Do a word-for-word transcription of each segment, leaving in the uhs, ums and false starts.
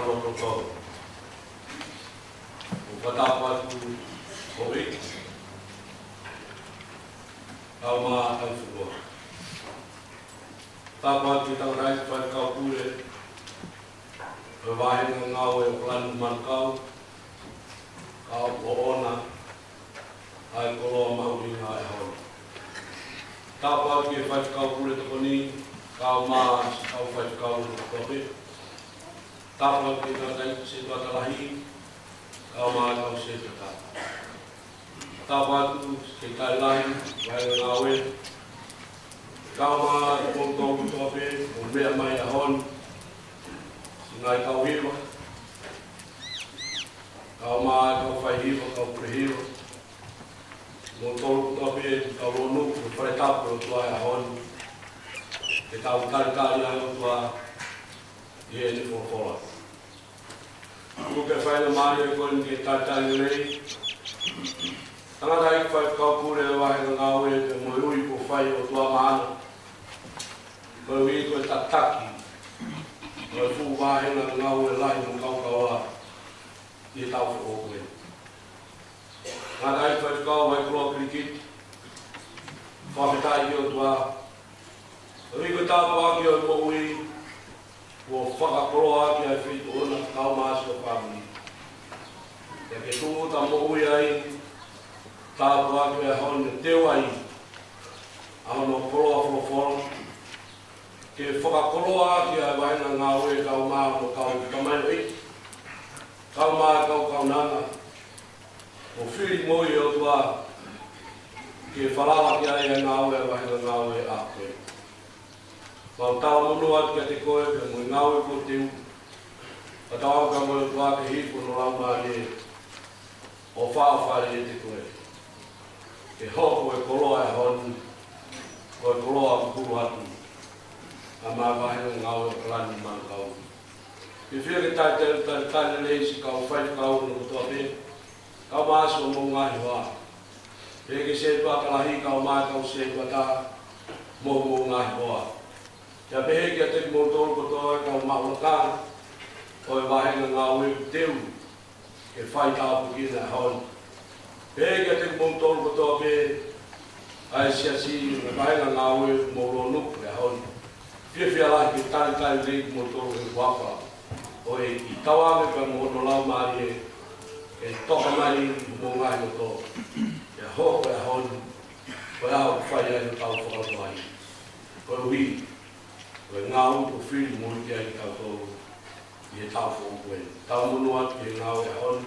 Loto tau. ʻOku fakatapu atu ʻa e ʻEiki, kae ʻumaʻā ʻa e fonua. Tapu atu ki he tangataʻeiki faifekau pule ʻo e Vahenga Ngāue ʻo ʻOkalani Manukau, ka ʻoku ʻoʻona ʻa e koloa mahuʻinga ʻo e ʻaho ni. Tapu atu ki he faifekau pule tokoni, kae ʻumaʻā siʻi kau faifekau kotoa pē. Tapu atu ki he tangataʻeiki sētuata lahi, kae ʻumaʻā e kau sētuata. Tapu atu ki he tangataʻeiki lahi, Vahenga Ngāue, kae ʻumaʻā kimoutolu kotoa pē ʻoku mou meʻa mai he ʻaho ni, siʻi ngaahi kau hiva, kae ʻumaʻā e kau faihiva, kau pule hiva, kimoutolu kotoa pē, kau lōnuku he fale tapu ʻo e ʻOtua he ʻaho ni, ke tau talitali ai e ʻOtua ʻi heʻene folofola. ʻOku ou fakaʻapaʻapa ko eni ke talitali lelei, tangataʻeiki faifekau pule ʻo e Vahenga Ngāue, pea mo e ui kuo fai ʻe he ʻOtua maʻana, koeʻuhi ko e tataki ʻo e fuʻu vahenga ngāue lahi mo kaukaua ʻi he taʻu foʻou ko eni. Tangataʻeiki faifekau, Vaikoloa Kilikiti, fakafetaʻi ki he ʻOtua, koeʻuhi ko e tāpuaki ʻo e moʻui, kuo fakakoloa ʻaki ʻa e feituʻu na kae ʻumaʻā siʻo fāmili. Pea ke tūʻuta moʻui ai, tāpuaki ʻo e ʻaho ni, teu ai ʻa hono koloa folofola, ke fakakoloa ʻaki ʻa e Vahenga Ngāue kae ʻumaʻā mo e kau tamaioʻeiki, kae ʻumaʻā e kau kaunanga, ʻo fili moʻui ʻa e ʻOtua, ke falala ki ai ʻa e ngāue ʻa e Vahenga Ngāue ʻa koe. Mau talamonū atu kiate koe pea mo e ngāue kuo teu, fakatauange pea mo e ʻOtua ke hifo hono Laumālie ʻo fāʻofale ʻiate koe, ke hoko e koloa ʻo e ʻaho ni ko e koloa kuo ʻoatu ʻe he Vahenga Ngāue ʻo ʻOkalani Manukau. Fiefia ke talitali, talitali lelei siʻi kau faifekau kotoa pē, kae ʻumaʻā siʻomou ngaahi hoa. Pehē ki he sētuata lahi kae ʻumaʻā e kau sētuata mo homou ngaahi hoa. Pea pehē kiate kimoutolu kotoa e kau maʻu lakanga ʻo e Vahenga Ngāue kuo teu ke fai tāpuekina e ʻaho ni. Pehē kiate kimoutolu kotoa pē ʻa e siasi mo e Vahenga Ngāue ʻoku mou lōnuku he ʻaho ni. Fiefia lahi ke talitali lelei kimoutolu he huafa ʻo e ʻEiki, tauange pea mo hono Laumālie ke toka mai ʻi homou ngaahi loto, ke hoko e ʻaho ni ko e ʻaho ʻoku fai ai hotau fakalotoaʻi, koeʻuhi ko e ngāue kuo fili moʻui ki ai kitautolu ʻi he taʻu foʻou ko eni. Talamonū atu ki he ngāue ʻo e ʻaho ni,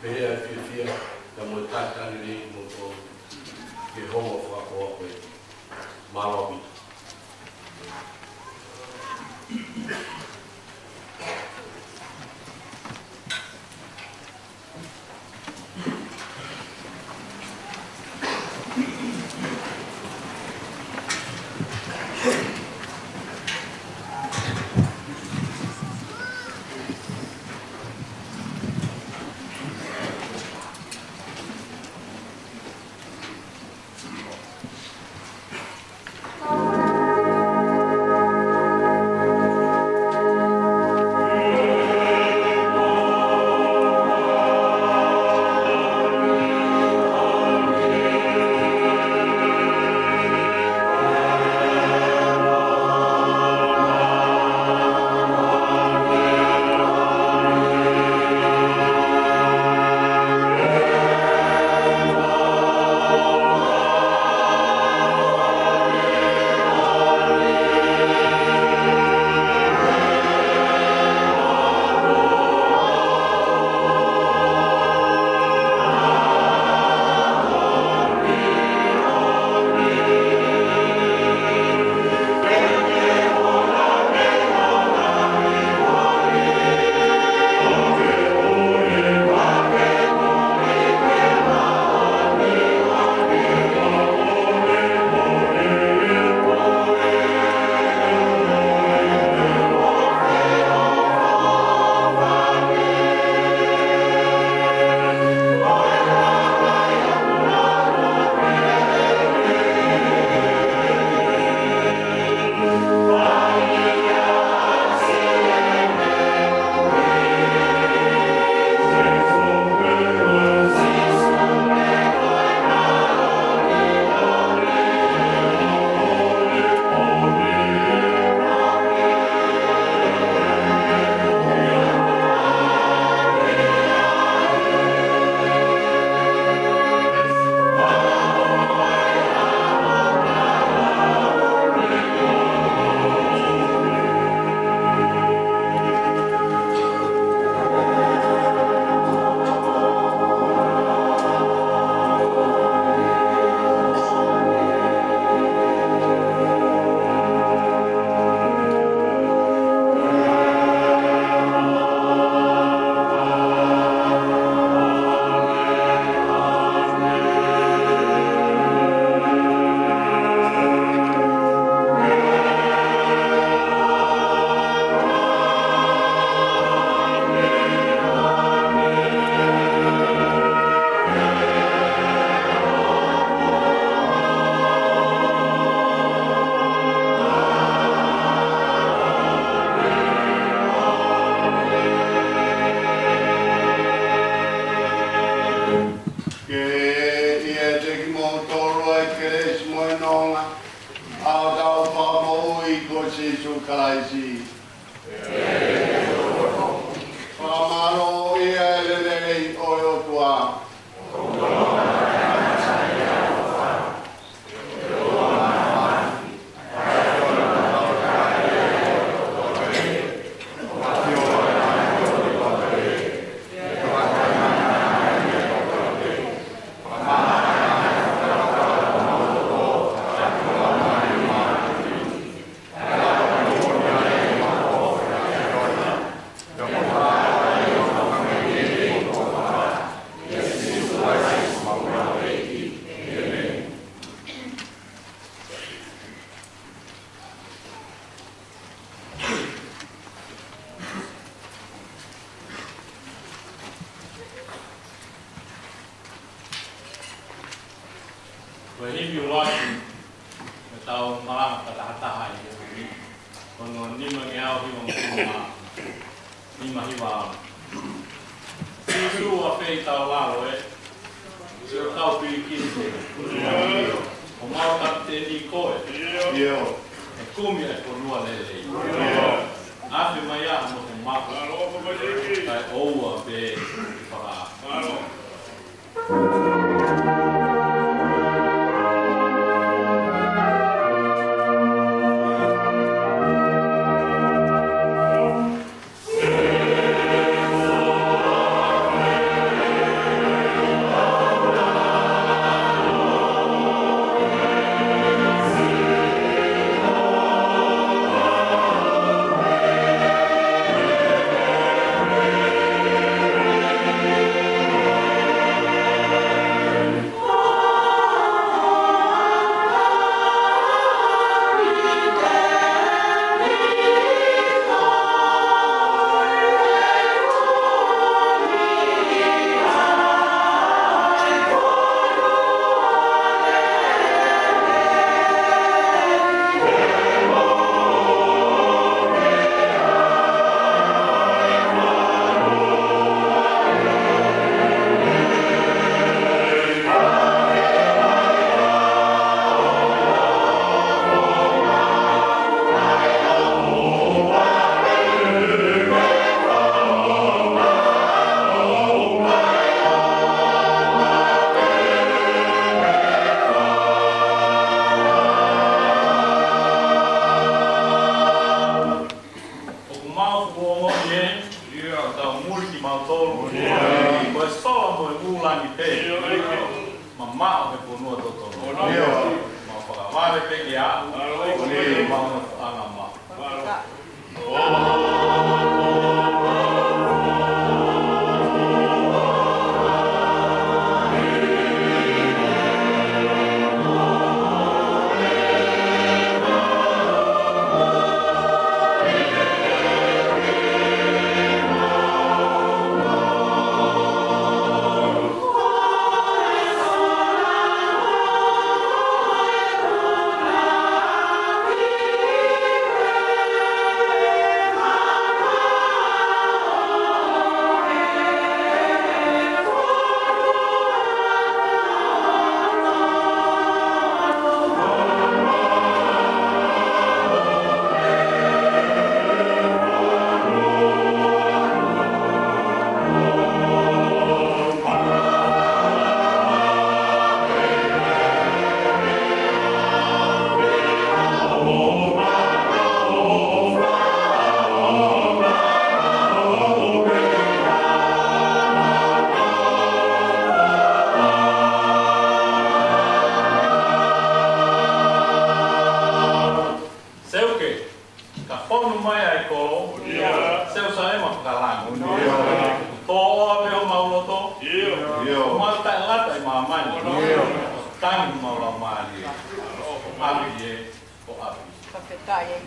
pehē ʻa e fiefia, pea mo e talitali lelei kimoutolu ki he houa fakakoloa ko eni. Mālō ʻaupito. Kalaisi. Fakamālō ʻi he lelei ʻo e ʻOtua. Ko e himi ʻuluaki ʻo ʻetau malanga fakatahataha ʻi he ʻaho ni, ko hono nimangeau hivangofulu mā nima hiva. Sīsū, ʻafē ʻi tau lalo ē, siʻo tau pilikimi pē. Ko homau kapiteni koe. ʻIo. ʻE kumi ʻa e fonua lelei. ʻAfio mai ā hoʻo nofo maʻu, kae ʻoua pē ke fakaʻamu. ʻOku mau fuʻu ongoʻi ē, ʻio, ʻoku tau muli kimautolu. ʻIo. Ko e sola mo e ngūlangi pē. ʻIo. Mamaʻo he fonua totonu. ʻIo. Mau fakavave pē ke aʻu. ʻIo. Mau nofoʻanga maʻu. Seuke, ka fonu mai ʻa e kolo, ʻio, Selusalema fakalangi. ʻIo. Tō ʻoa pē homau loto. ʻIo. ʻIo. Mau taʻelata ʻi māmani. ʻIo. Tangi homau laumālie. ʻApi ē, ʻo ʻapi. Fakafetaʻi ē.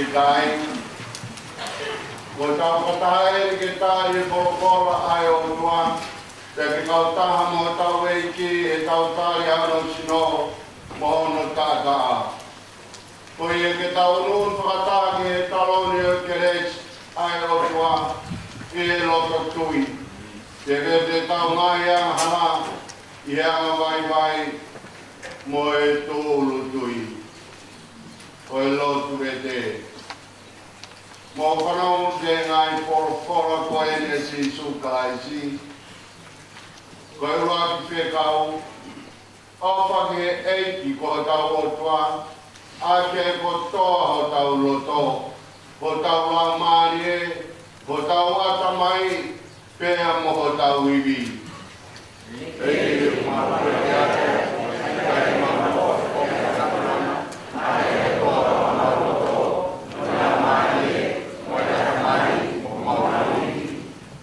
Kāinga, ʻoku tau fakataha eni ke tali e folofola ʻa e ʻOtua, pea ke kautaha mo hotau ʻEiki ʻi heʻetau tali hono sino mo hono taʻataʻa. Ko ia ke tau nunu fakataha ki he taloni ʻo e kelesi ʻa e ʻOtua ʻi he loto tui, ke vete ʻetau ngaahi angahala ʻi he anga vaivai mo e tūʻulutui. Ko e lotu vete. Mou fanongo ki he ngaahi folofola ko eni ʻa Sīsū Kalaisi. Ko e ʻuluaki fekau, ʻofa ki he ʻEiki ko hotau ʻOtua ʻaki e kotoa hotau loto, hotau laumālie, hotau ʻatamai, pea mo hotau ivi.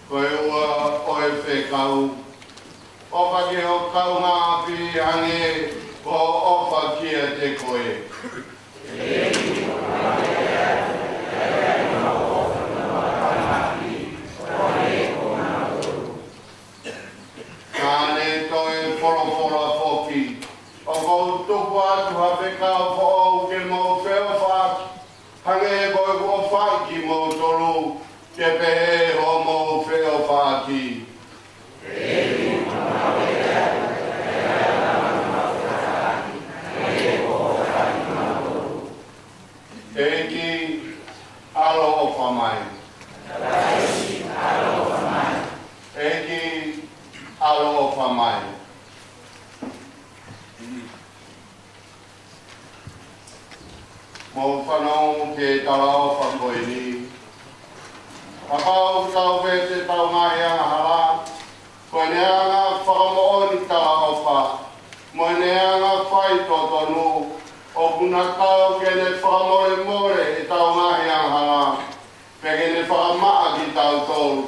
Ko e ua ʻo e fekau, ʻofa ki ho kaungāʻapi hangē ko hoʻo ʻofa kiate koe. Ka ne toe folofola foki, ʻoku ou tuku atu ha fekau foʻou ke mou feʻofaʻaki, hangē ko ʻeku ʻofaʻi kimoutolu, ke pehē hoʻomou feʻofaʻaki. ʻEiki, ʻaloʻofa mai. ʻEiki, ʻaloʻofa mai. Mou fanongo ki he talaʻofa ko eni. Kapau ʻoku tau vete ʻetau ngaahi angahala, ko ʻene anga fakamoʻoni talaʻofa, mo ʻene anga faitotonu, ʻoku na kau ke ne fakamolemole ʻetau ngaahi angahala, pea ke ne fakamaʻa kitautolu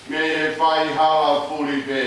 mei he faihala fulipē.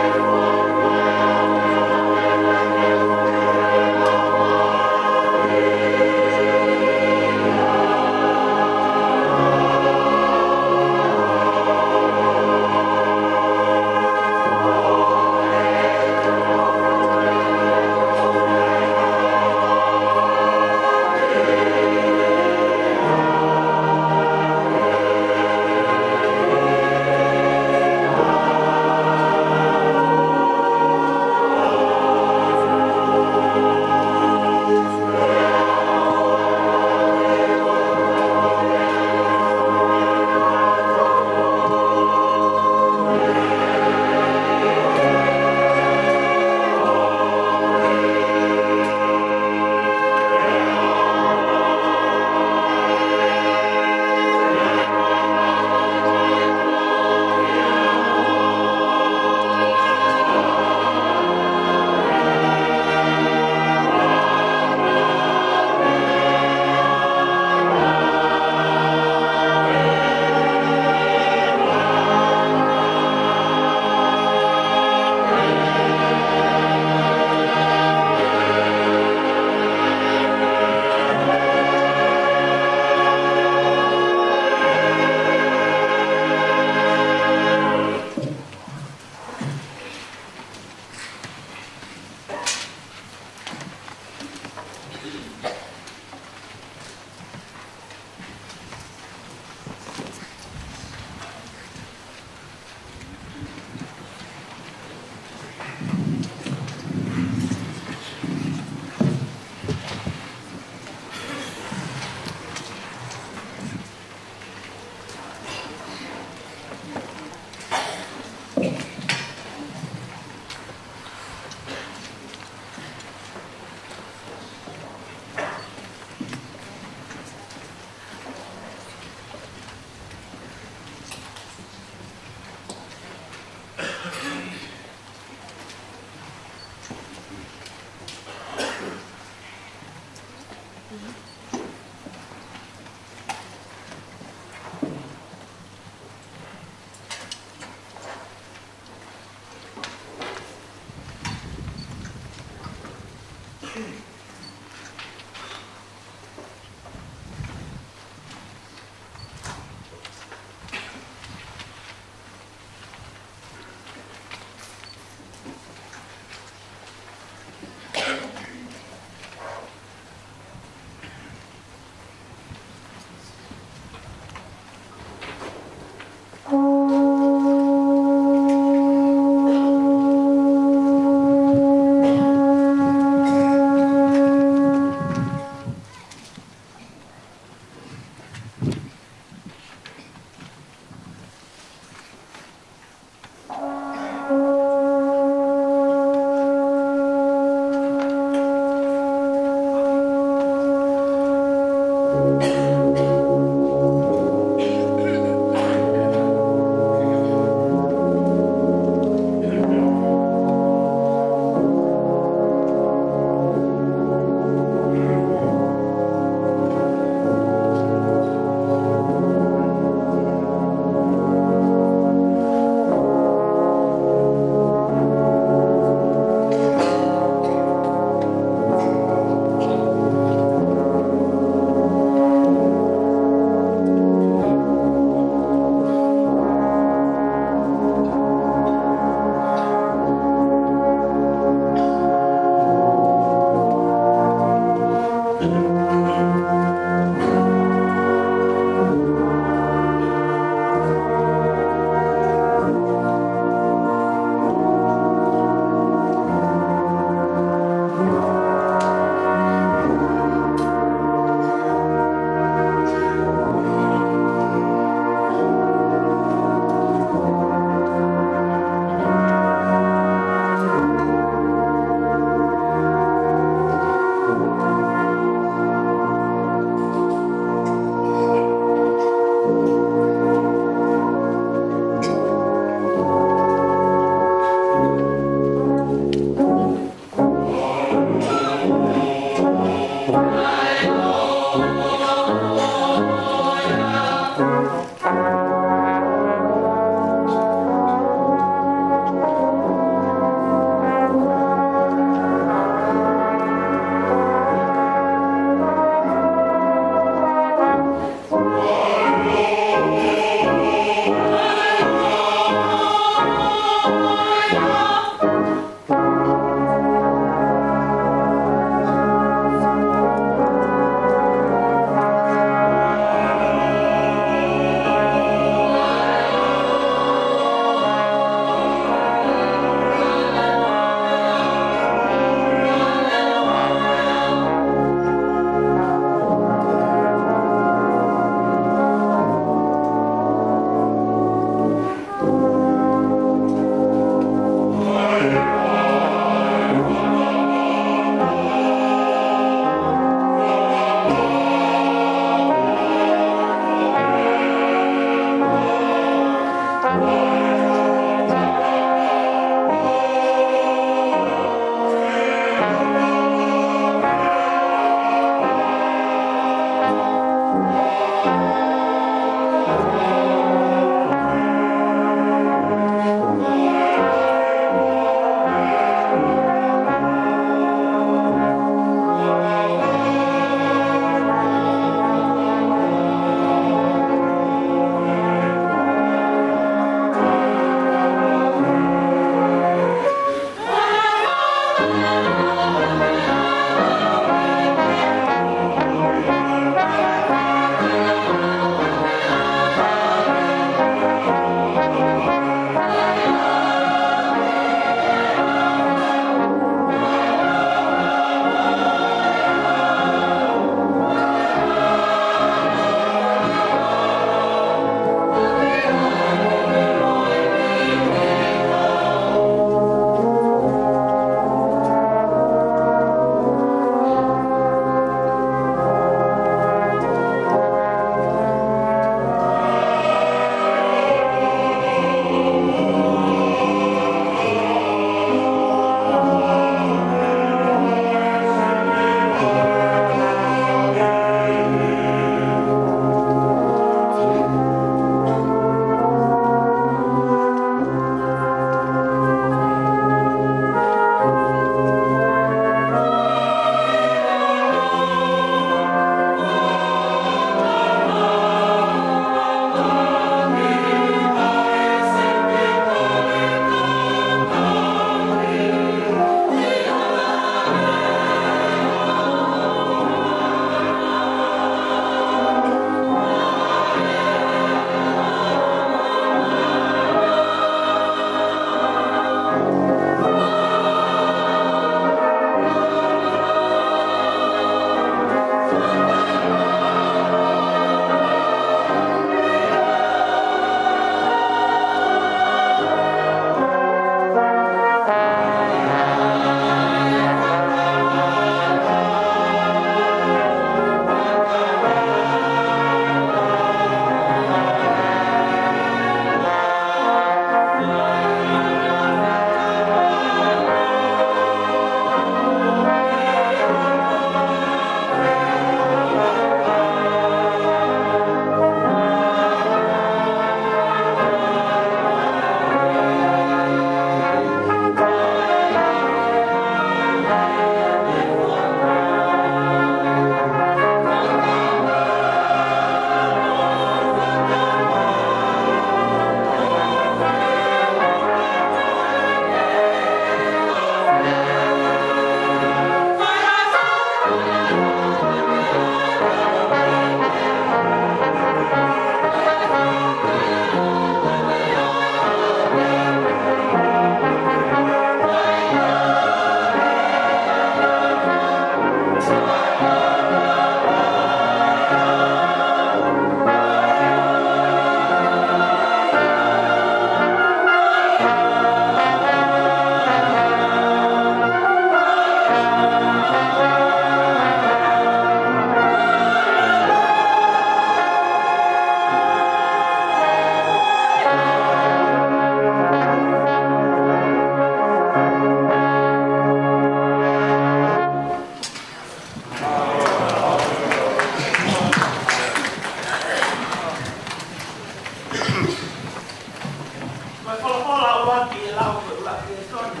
Folofola ʻuluaki ʻe lau ko e ʻuluaki lēsoni.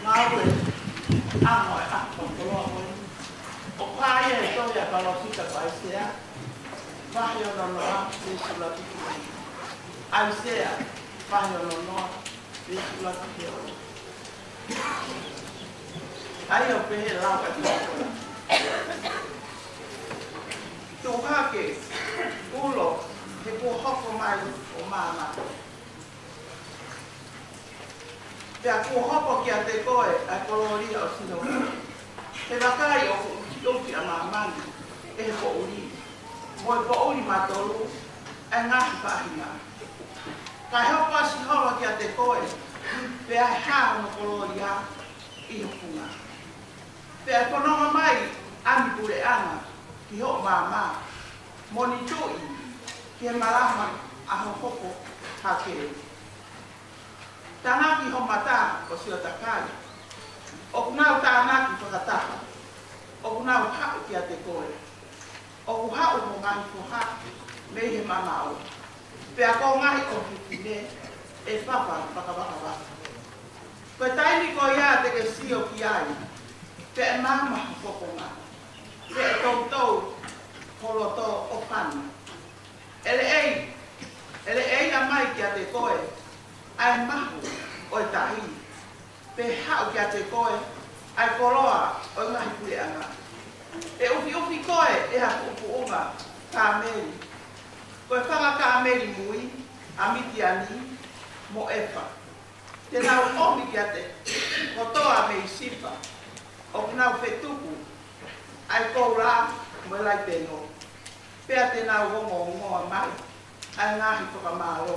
Ngāue, ʻa e ʻaho ʻe ʻaho koloa ko eni. ʻOku hā ia he tohi ʻa e palōfita ko ʻAisea. Vahe ono noa, veesi ʻuluaki ki he ua. ʻAisea, vahe ono noa, veesi ʻuluaki ki he ua. ʻA ia ʻoku pehē lau ʻa e folofola. Tuʻu hake, ulo, he kuo hoko mai ʻa e maama. Pea kuo hoko kiate koe ʻa e kolōlia ʻo Sihova. He vakai ʻoku ʻufiʻufi ʻa māmani ʻe he poʻuli, mo e poʻuli matolu ʻa e ngaahi faʻahinga. Kae hoko ʻa Sihova kiate koe, pea ʻe hā hono kolōlia ʻi ho funga. Pea ʻe fononga mai ʻa e puleʻanga ki hoʻo maama, mo e tuʻi ki he malama ʻa hoʻo hoko hake. Tānaki ho mata ʻo sio takai. ʻOku nau tānaki fakataha. ʻOku nau haʻu kiate koe. ʻOku haʻu ho ngaahi foha mei he mamaʻo. Pea ko ho ngaahi ʻofefine ʻe fafa fakavakavaka. Ko e taimi ko ia te ke sio ki ai, pea ʻe maama ho fofonga. Pea ʻe toutou ho loto ʻo fana. ʻE leʻei, ʻe leʻei ʻomai kiate koe ʻa e mahu ʻo e tahi. Pea haʻu kiate koe ʻa e koloa ʻo e ngaahi puleʻanga. ʻE ʻufiʻufi koe ʻe ha puʻupuʻunga kāmeli. Ko e fanga kāmeli mui ʻa Mitiani mo ʻEfa. Te nau ʻomi kiate kotoa mei Sipa. ʻOku nau fetuku ʻa e koula mo e laiteno. Pea te nau ongoongoa mai ʻa e ngaahi fakamālō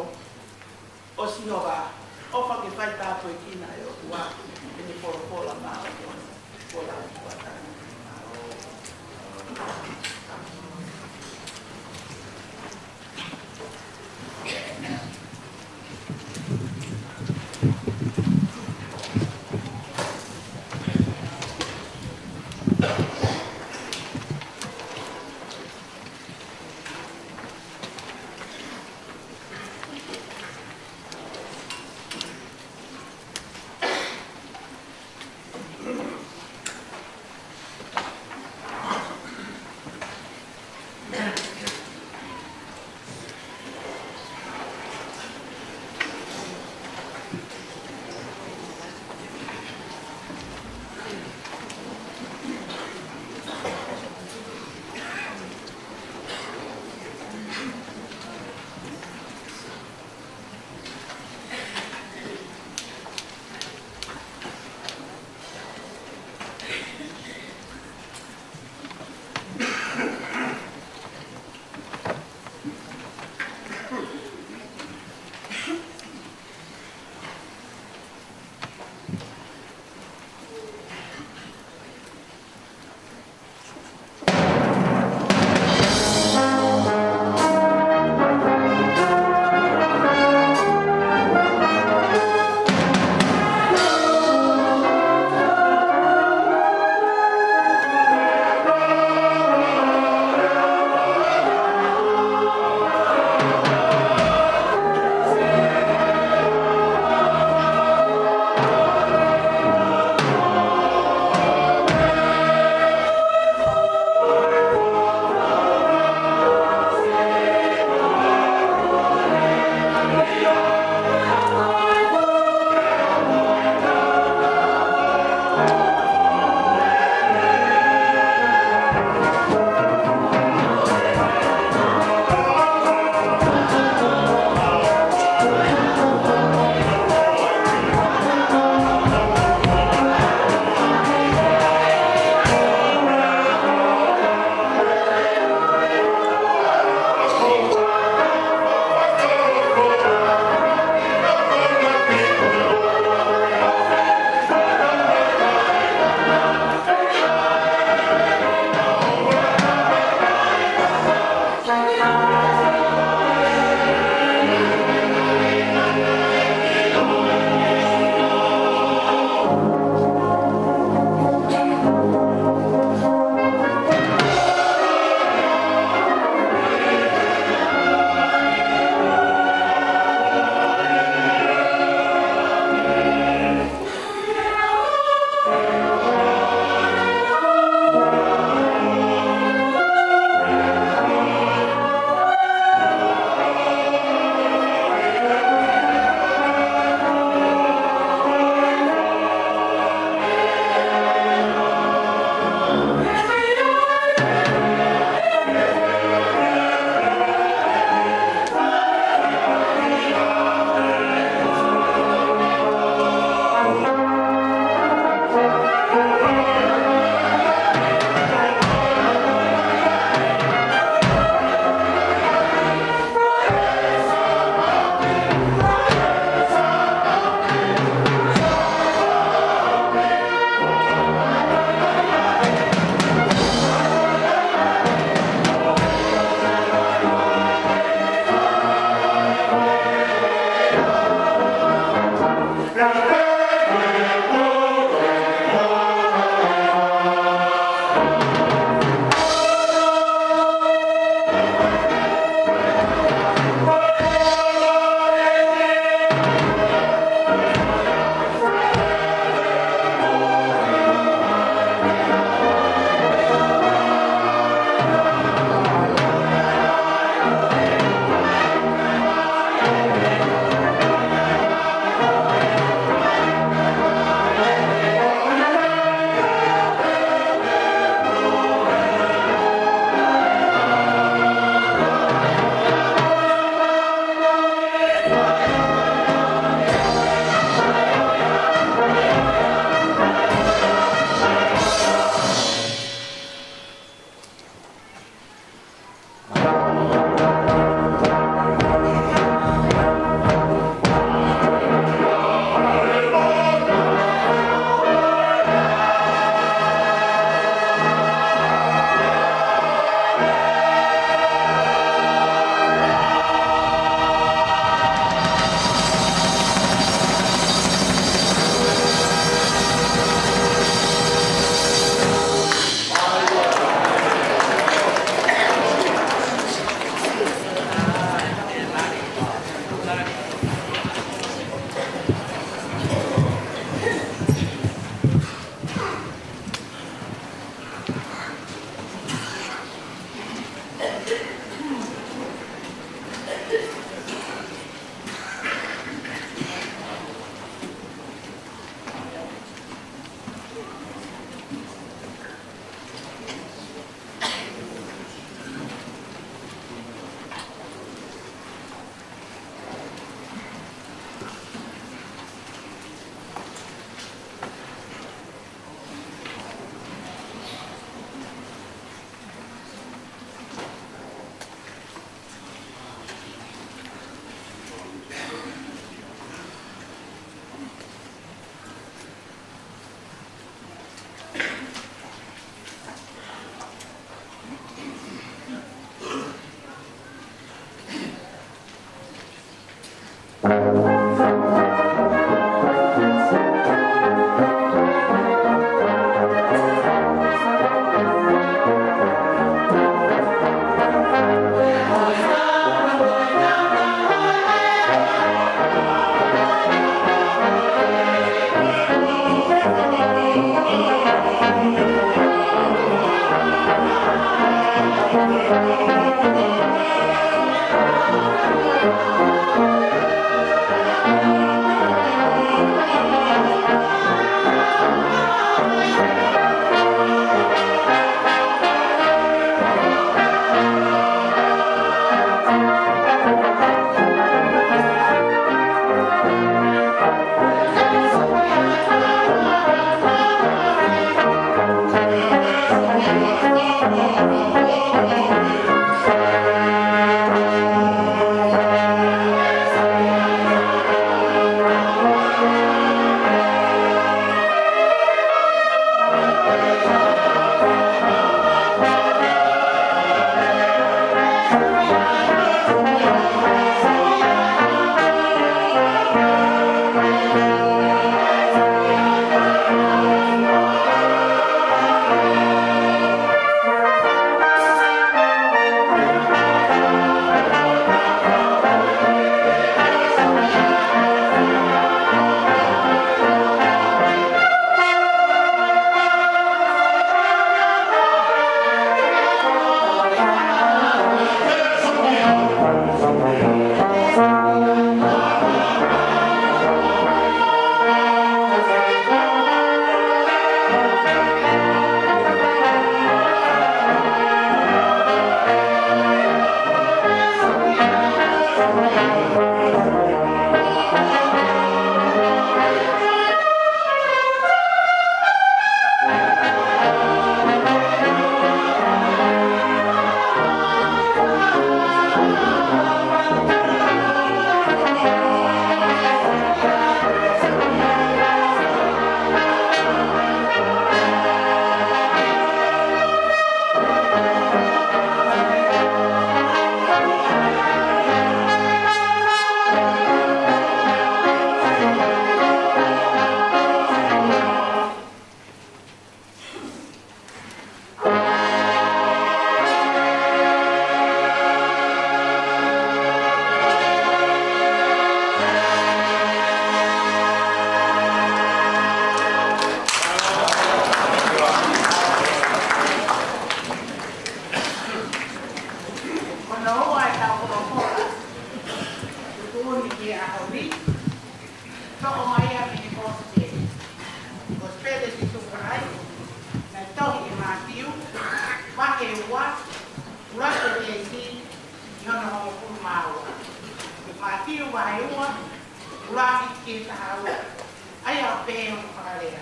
ʻo Sihova. ʻOfa ke fai tāpuekina ʻe he ʻOtua ʻene folofola māʻoniʻoni. Ko e lau ʻa e ʻOtua. Ko hono ua ʻetau folofola, tuʻutuʻuni ki he ʻaho ni, toʻo mai ia mei he Kosipeli. Kosipeli ʻa Sīsū Kalaisi, naʻe tohi ʻe Mātiu, vahe ua, ʻuluaki ki he, ki hono hongofulu mā ua. Mātiu vahe ua, ʻuluaki ki he taha ua. ʻA ia ʻoku pehē hono fakalea.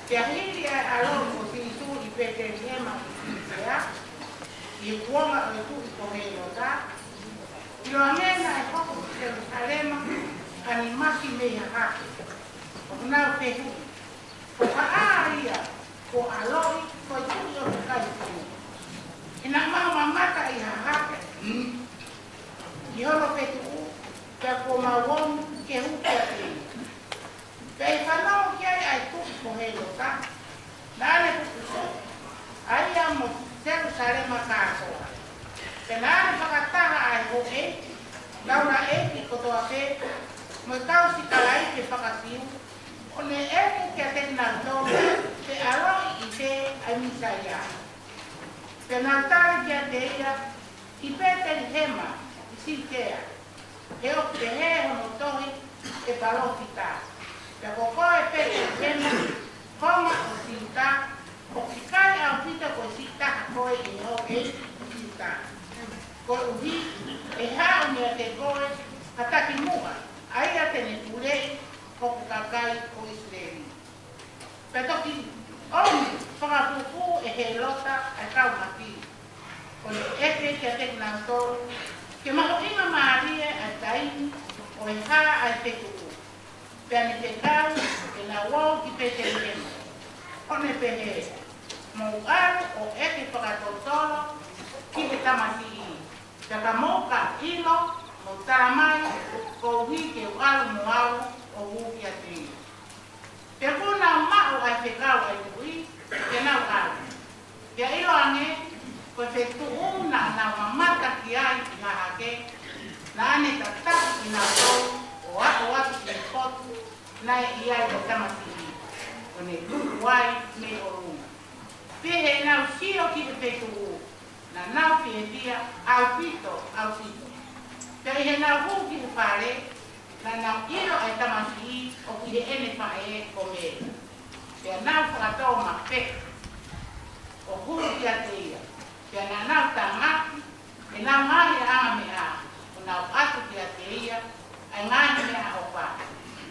Pea hili ʻa e ʻaloʻi ʻo Sīsū ʻi Petelihema ʻi Siutea, ʻi he kuonga ʻo e tuʻi ko Hēlota, ʻiloange naʻe hoko ki Selusalema ha niʻihi mei hahake, ʻo nau fehuʻi, ko hai ia kuo ʻaloʻi ko e tuʻi ʻo e kakai Siu? He naʻa mau mamata ʻi hahake ki hono fetuʻu, pea kuo mau ō ke hū kiate ia. Pea ʻi he fanongo ki ai ʻa e tuʻi ko Hēlota, naʻa ne puputuʻu ʻa ia mo Selusalema kātoa. Pea naʻa ne fakataha ʻa e houʻeiki, taulaʻeiki kotoa pē, mo e kau sikalaipe faka-Siu, ʻo ne ʻeke kiate kinautolu pe ʻe ʻaloʻi ʻi fē ʻa e Mīsaia. Pea nau tali kiate ia, ʻI Petelihema ʻi Siutea, he ʻoku pehē hono tohi ʻe he palōfita: Pea ko koe Petelihema, konga ʻo Siuta, ʻoku ʻikai ʻaupito ko e siʻi taha koe ʻi he houʻeiki ʻo Siuta, koeʻuhi ʻe haʻu meiate koe ha takimuʻa, ʻa ia te ne puleʻi hoku kakai ko ʻIsileli. Pea toki ʻomi fakapupu ʻe Hēlota ʻa e kau maki, ʻo ne ʻeke kiate kinautolu ke mahuʻingamālie ʻa e taimi ʻo e hā ʻa e fetuʻu. Pea ne fekau ke nau ō ki Petelihema, ʻo ne pehē, Mou ʻalu ʻo ʻeke fakatotolo ki he tamasiʻi, pea ka mou ka ʻilo, Talamai, koeʻuhi ke u ʻalu mo au ʻo hū kiate ia. Pea kuo nau maʻu ʻa e fekau ʻa e tuʻi, pea nau ʻalu. Pea ʻiloange, ko e feituʻu naʻa nau mamata ki ai ʻi hahake, naʻa ne tataʻu kinautolu ʻo aʻu atu ki he potu naʻe ʻi ai ʻa e tamasiʻi, ʻo ne luku ai mei ʻolunga. Pea heʻenau sio ki he feituʻu, naʻa nau fiefia ʻaupito, ʻaupito. Pea ʻi heʻenau hū ki he fale, naʻa nau ʻilo ʻa e tamasiʻi ʻoku ʻi heʻene faʻē ko Mele. Pea nau fakatō mape ʻo hū kiate ia. Pea naʻa nau tānaki ʻenau ngaahi ʻamanaki, ʻo nau ʻatu kiate ia ʻa e ngaahi meʻaʻofa,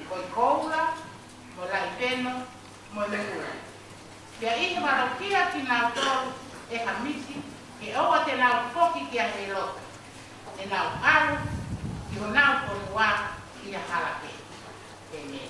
ko e koula, mo e laʻi feno, mo e mula. Pea ʻi he valokia kinautolu ʻe Hamisi, ke ʻoua te nau foki kia Helota, ʻe nau ʻalu ki honau fonua ʻi ha hala kehe. ʻĒmeni.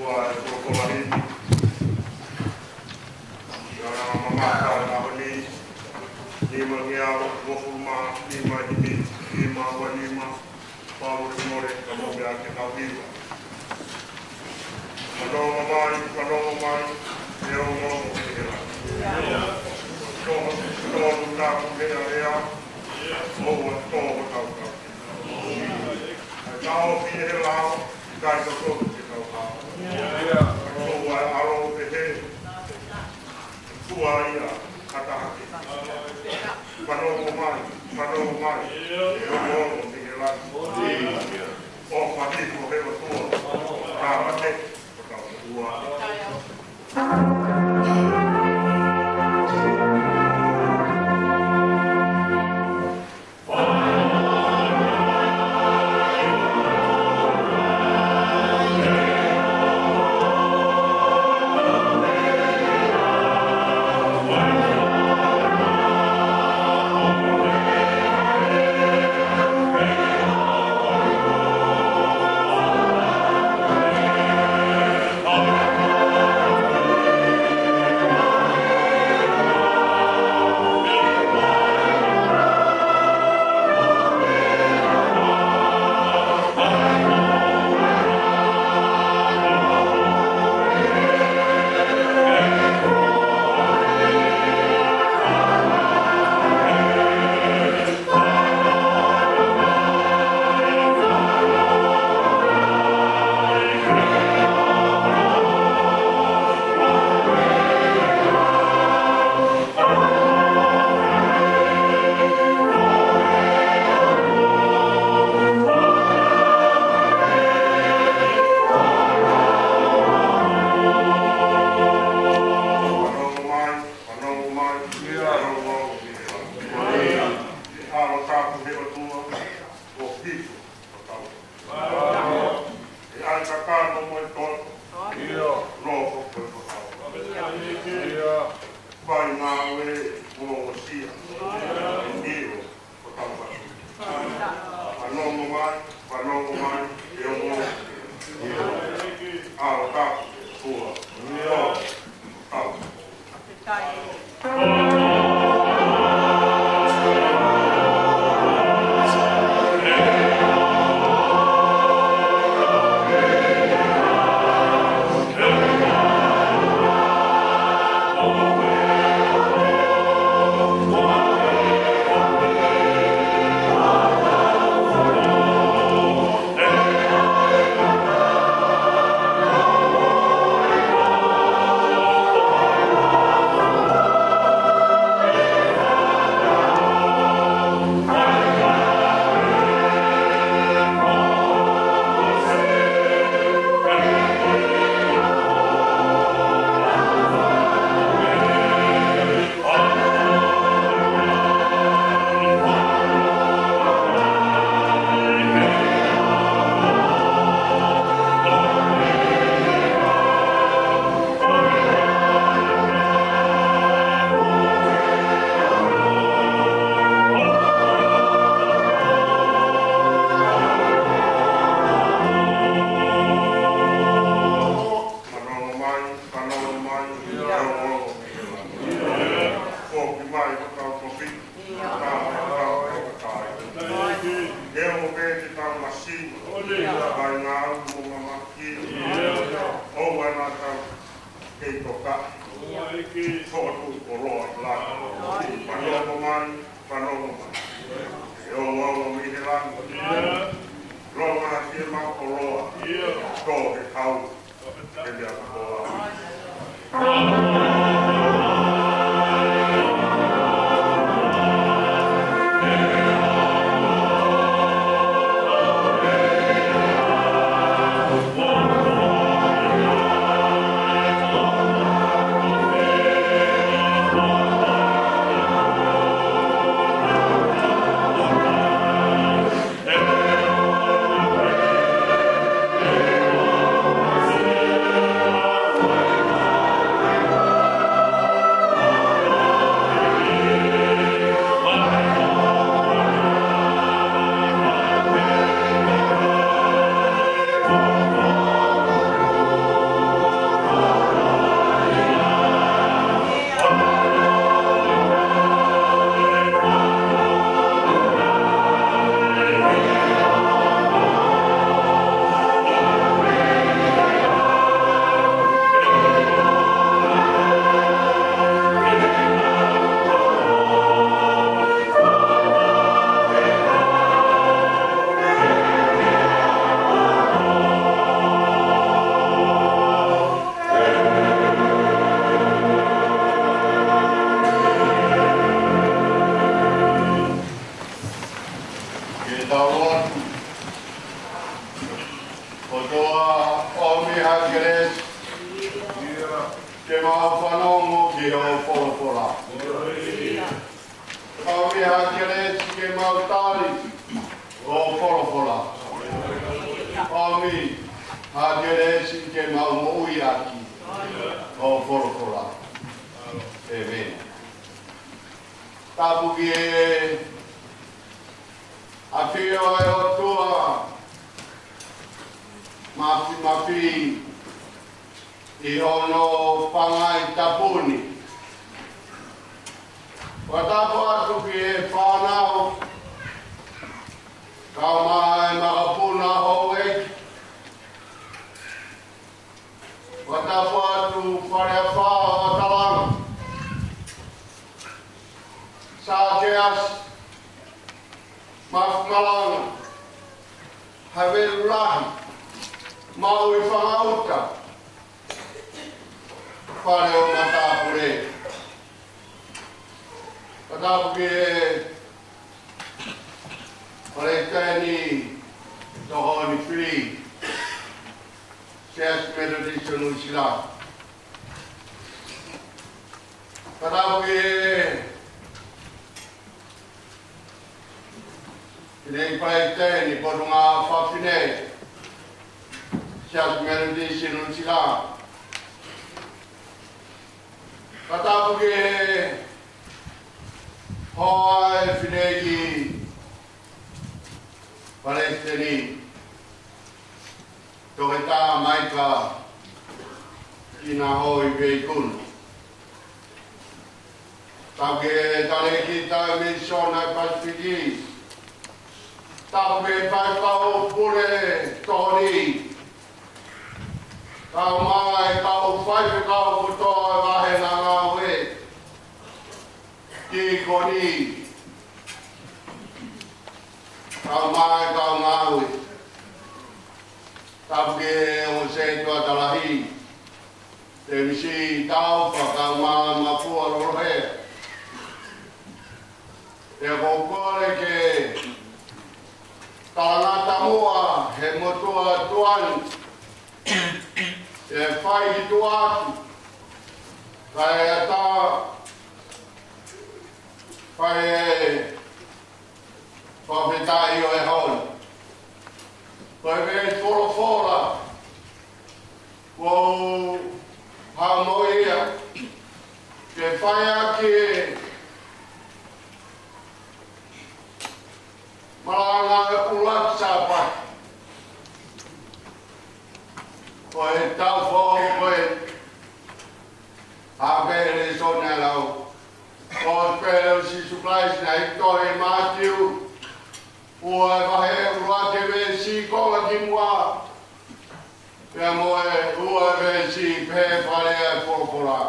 Ko e kolokola himi. Ia, mamafa ʻa e ʻaho ni, nima ngeau uofulu mā nima himi, nima ua nima, pau le mole, ka mole ake kau hiva. Fanongo mai, fanongo mai, ʻe ongoongo ʻi he langi. Toho, toho tapu he alea, ʻoua toho tau tau. ʻAi tau ʻi he lao, ʻikai tau tonu ke tau hao. ʻOua ʻe ʻalo pehē, ʻoua ia ʻatā hake. Fanongo mai, fanongo mai, ʻe ongoongo ʻi he langi. ʻOfa hifo he ʻOtua, tāmate, ko tau ʻOtua. Fanongo mai, fanongo mai, ʻe ongoongo ʻi he langi. ʻAlo tapu he ʻOtua, ʻo hifo ko tau. ʻE ʻai kakano mo e toto, nofo ko e ʻOtua. Fai ngāue mo ongosia, ʻio, ko tau fatu. Fanongo mai, fanongo mai, ʻe ongoongo. ʻAlo tapu he ʻOtua, ʻo tau. Fanongo mai, fanongo mai, ʻe ongoongo ʻi he langi. Foki mai hotau tofiʻa, hotau tokāteline. ʻE ongo pē ke tau masima, fai ngāue mo mamahaki. ʻOua naʻa tau kei tokaʻi. Fotu ʻo loa ʻi langi. Fanongo mai, fanongo mai, ʻe ongoongo ʻi he langi. Longa hake ma ʻo loa, tō he kau. Tau atu. ʻOtua, ʻomi ha kelesi ke mau fanongo ki hoʻo folofola. ʻOmi ha kelesi ke mau tali hoʻo folofola. ʻOmi ha kelesi ke mau moʻui ʻaki hoʻo folofola. ʻĒmeni. Tapu ki he ʻafio ʻa e ʻOtua Māfimafi ʻi hono pangai tapu ni. Fakatapu atu ki he fānau, kae ʻumaʻā e makapuna houʻeiki. Fakatapu atu Fale Afā ʻo Atalanga, Sākeasi, Mafimalanga, Havelu Lahi, Maui Fangauta, Fale ʻo Matāpule. Fakatapu ki he Palesiteni Tokoni Fili, Siasi Metotisi ʻo Nuʻu Sila. Fakatapu ki he Fineʻeiki Palesiteni Potungāue Fafine, Siasi Metotisi Nuʻu Sila. Fakatapu ki he hoa ʻo e Fineʻeiki Palesiteni, Toketā Maika Kinahoiveikuna. Tapu ki he talēkita misiona ʻa e Pasifiki. Tapu ki he faifekau pule tokoni, kae ʻumaʻā e kau faifekau kotoa ʻo e vāhenga ngāue, tīkoni, kae ʻumaʻā e kau ngāue. Tapu ki he ongo sētuata lahi, Tēmisi Taufa kae ʻumaʻā Mafua Lolohea. Pea ʻoku ou kole ke talangata muʻa he motuʻa tuʻa ni, ʻe fai ki tuʻa atu, kae ʻatā, fai e fakafetaʻi ʻo e ʻaho ni. Ko e meʻa folofola kuo u haʻu mo ia ke fai ʻaki e malanga ʻuluaki Sāpate. Ko e taʻu foʻou ko e ʻa e lēsoni ʻa e lau Kosipeli ʻo Sīsū Kalaisi naʻe tohi ʻe Mātiu, ua e vahe, ʻuluaki veesi konga ki muʻa, pea mo e ua veesi pē fale ʻa e folofola.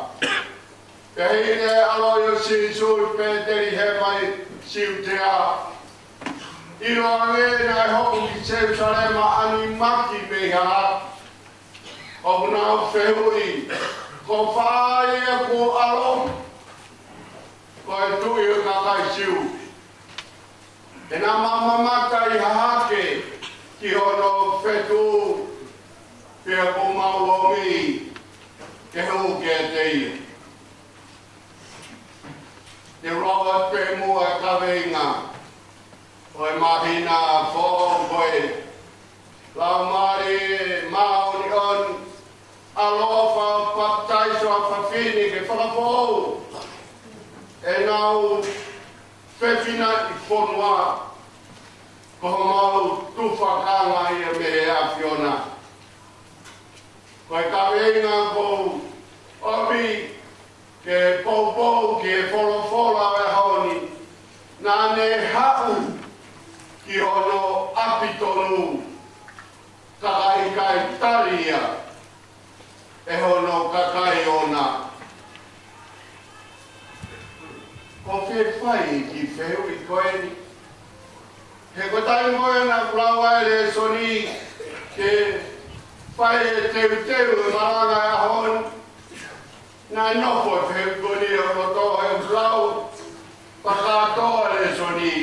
Pea hili e ʻaloʻi ʻo Sīsū ʻi Pētelihema ʻi Siutea, ʻiloange naʻe hopo ki Selusalema ʻa e niʻihi mei hahake, ʻoku nau fehuʻi, Ko fē ia kuo ʻaloʻi ko e Tuʻi ʻo e kakai Siu? He naʻa mau mamata ʻi hahake ki hono fetuʻu, pea kuo mau ʻomi ke hū kiate ia. Te u lau atu pē muʻa e kaveinga ʻo e māhina foʻou ko e Laumālie Māʻoniʻoni, ʻaloʻofa, papitaiso ʻa fafine ke fakafoʻou ʻenau fefinaʻi fonua, ko homau tufakanga ia mei he ʻAfiona. Ko e kaveinga ʻoku ou ʻomi ke poupou ki he folofola ʻo e ʻaho ni, naʻa ne haʻu ki hono ʻapi tonu, ka ʻikai tali ia ʻe hono kakai ʻoʻona. ʻOku ou fie fai e kiʻi fehuʻi ko eni. He ko e taimi ko ē naʻa ku lau ai e lēsoni ke fai e teuteu e malanga e ʻaho ni, naʻe nofo e fehuʻi ko eni ʻi loto he lau fakakātoa e lēsoni.